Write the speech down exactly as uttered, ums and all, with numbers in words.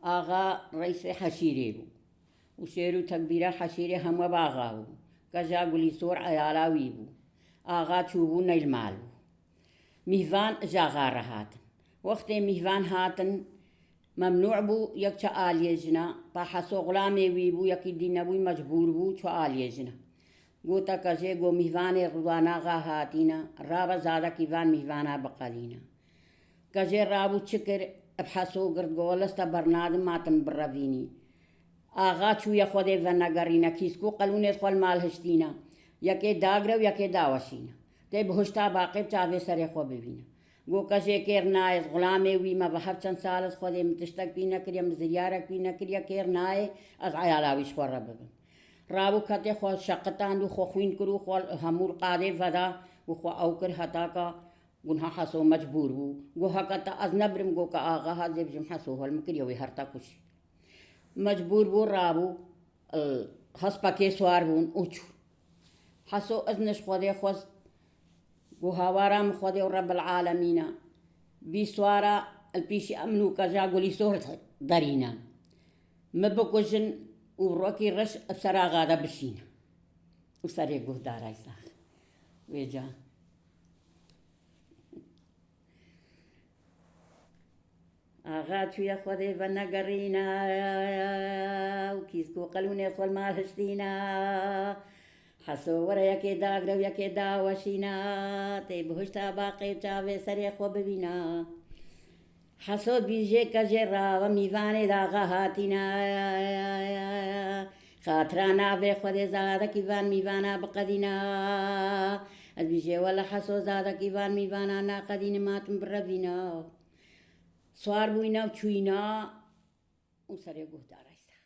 Axa reîsê heşîrê bû û şêr û tekbîra heşîrê hemû bi axa bû. Keja Gulîsor eyala wî bû. Axa çûbû neyl mal bû. Mîhvan ji axa re hatin. Wextê mîhvan hatin, memnû bû yek çi aliyê jina. Pa Heso xulamê wî bû, yekî dî nebû, mecbûr bû çi aliyê jina. Gote kejê, go mîhvanê Rûdanaxa hatîne, rabe zadekî van mîhvana biqedîne. Kejê rabû çi kir, bi Heso girt, go wele ez te bernadim, ma tu min birevînî. Axa çûye Xwedê venegerîne, kîsk û qelûnê xwe li mal hiştîne. Yekê dagre û yekê daweşîne. Tê bihuşta baqê bi çavê serê xwe bibîne. Go kejê kêr nayê, ez xulamê wî me ve hev çend sal ez Xwedê min tiştek pî nekiriye, min ziryarek pî nekiriye, kêr nayê ez eyala wî ji xwe re bibim. Rabû ketê xwe şeqitand û xwe xwîn kir û xwe hemû li qadê veda û xwe ew kir heta ka gunha Heso mecbûr bû. Go heke te ez nebirim, go ke axa hat zê bijim Heso hol min kiriye wê her te kuşî. Mecbûr bû rabû, e, hespekê swar bûn û çû. Heso izniş Xwedê xwest, go hawara min Xwedê û Rebbil Alemîne, bî swara li pîşî min û keja Gulîsor derîne. Min bikujin û rokî reş bi ser axa de bişîne. Û serê guhdara sax. Wêca. Axa çûye Xwedê venegerîne û kîsk û qelûnê xwe li mal hiştîne. Heso were yekê dagre û yekê daweşîne. Tê bihuşta baqê çavê serê xwe bibîne. Heso dibîjê kejê rabe mîvanê daxa hatîne. Xatira navê Xwedê zadekî van mîvana biqedîne. Ez dibîjê wele Heso zadekî van mîvana naqedîne, ma tu min birevîne. Swar bûyne û çûyne û serê guhdara sax.